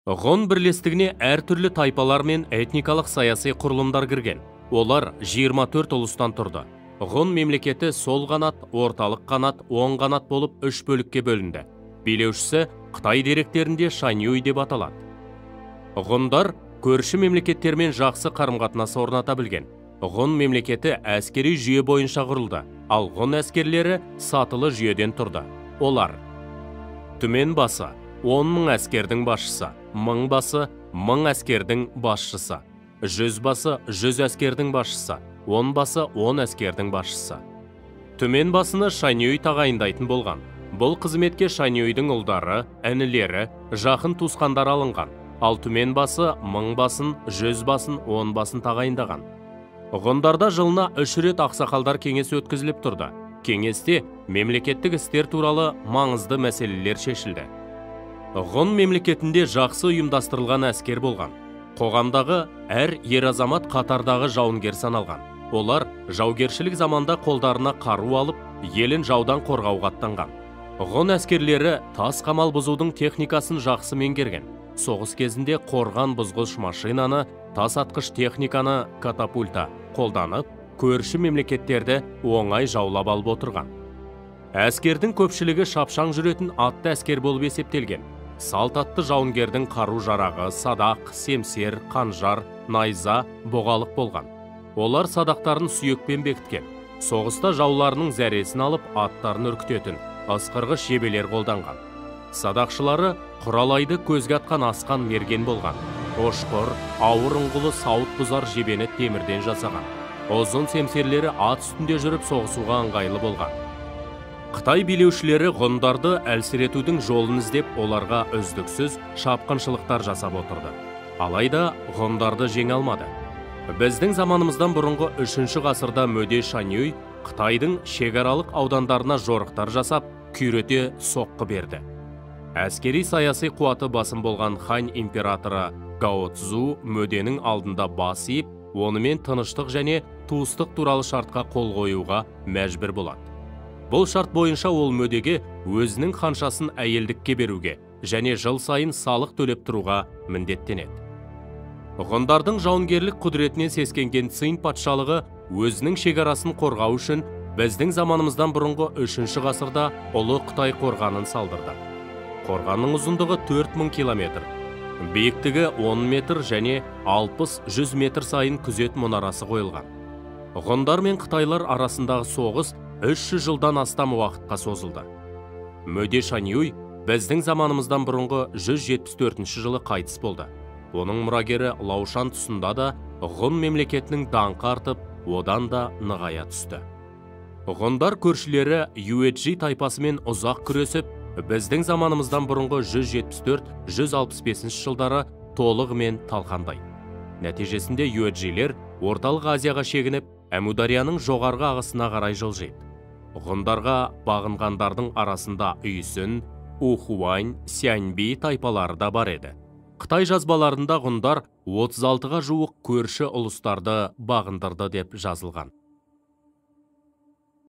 Ғұн бірлестігіне әртүрлі тайпалар мен этникалық саяси құрылымдар кірген. Олар 24 ұлыстан тұрды. Ғұн мемлекеті сол қанат, орталық қанат, оң қанат болып үш бөлікке бөлінді. Билеушісі Қытай деректерінде Шаньюй деп аталады. Ғұндар көрші мемлекеттермен жақсы қарым-қатынас орната білген. Ғұн мемлекеті әскери жүйе бойынша құрылды, ал ғұн әскерлері сатылы жүйеден тұрды. Олар: түмен басы 10 мың әскердің басшысы, мың басы 1000 әскердің басшысы, жүз басы 100 әскердің басшысы, он басы 10 әскердің басшысы. Түмен басыны Шаньюй тағайындайтын болған. Бұл қызметке Шаньюйдің ұлдары, інілері, жақын туысқандары алынған. Ал түмен басы мың басын, жүз басын, он басын тағайындаған. Ғұндарда жылына 3 рет ақсақалдар кеңесі өткізіліп тұрды. Кеңесте мемлекеттік істер туралы маңызды мәселелер шешілді. Ғұн мемлекетінде жақсы ұйымдастырылған әскер болған. Қоғамдағы әр ер азамат қатардағы жауынгер саналған. Олар жаугершілік заманда қолдарына қару алып, елін жаудан қорғауға аттанған. Ғұн әскерлері тас қамал бұзудың техникасын жақсы меңгерген. Соғыс кезінде қорған бұзғыш машинаны, тас атқыш техниканы, катапульта қолданып, көрші мемлекеттерді оңай жаулап алып отырған. Әскердің көпшілігі шапшаң жүретін атты әскер болып есептелген. Салт атты жауынгердің қару-жарағы садақ, семсер, қанжар, найза, бұғалық болған. Олар садақтарын сүйекпен бекіткен. Соғыста жауларының зәресін алып, аттарын үркітетін ысқырғыш жебелер қолданған. Садақшылары құралайды көзге атқан асқан мерген болған. Ошқыр, ауыр ұңғылы сауыт бұзар жебені темірден жасаған. Ұзын семсерлері ат үстінде жүріп соғысуға ыңғайлы болған. Қытай билеушілері ғұндарды әлсіретудің жолын іздеп, оларға үздіксіз шапқыншылықтар жасап отырды. Алайда ғұндарды жеңе алмады. Біздің заманымыздан бұрынғы 3 ғасырда Мөде Шаньюй Қытайдың шекаралық аудандарына жорықтар жасап, күйрете соққы берді. Әскери саяси қуаты басым болған Хань императоры Гао Цзу Мөденің алдында бас иіп, онымен тыныштық және туыстық туралы шартқа қол қоюға мәжбүр болады. Бұл шарт бойынша ол Мөдеге өзінің ханшасын әйелдікке беруге және жыл сайын салық төлеп тұруға міндеттенеді. Ғұндардың жауынгерлік құдіретінен сескенген Цин патшалығы өзінің шекарасын қорғау үшін біздің заманымыздан бұрынғы 3 ғасырда Ұлы Қытай қорғанын салдырды. Қорғанның ұзындығы 4000 километр, биіктігі 10 метр және 60-100 метр сайын күзет мұнарасы қойылған. Ғұндар мен қытайлар арасындағы соғыс 300 жылдан астам уақытқа созылды. Мөде Шаньюй біздің заманымыздан бұрынғы 174 жылы қайтыс болды. Оның мұрагері Лаушан тұсында да Ғұн мемлекетінің даңқы артып, одан да нығая түсті. Ғұндар көршілері Юэджи тайпасымен ұзақ күресіп, біздің заманымыздан бұрынғы 174-165 жылдары толығымен талқандайды. Нәтижесінде Юэджилер Орталық Азияға шегініп, Әмударияның жоғарғы ағысына қарай жылжиды. Ғұндарға бағынғандардың арасында Үйсін, Ухуань, Сяньби тайпалары да бар еді. Қытай жазбаларында ғұндар 36-ға жуық көрші ұлыстарды бағындырды деп жазылған.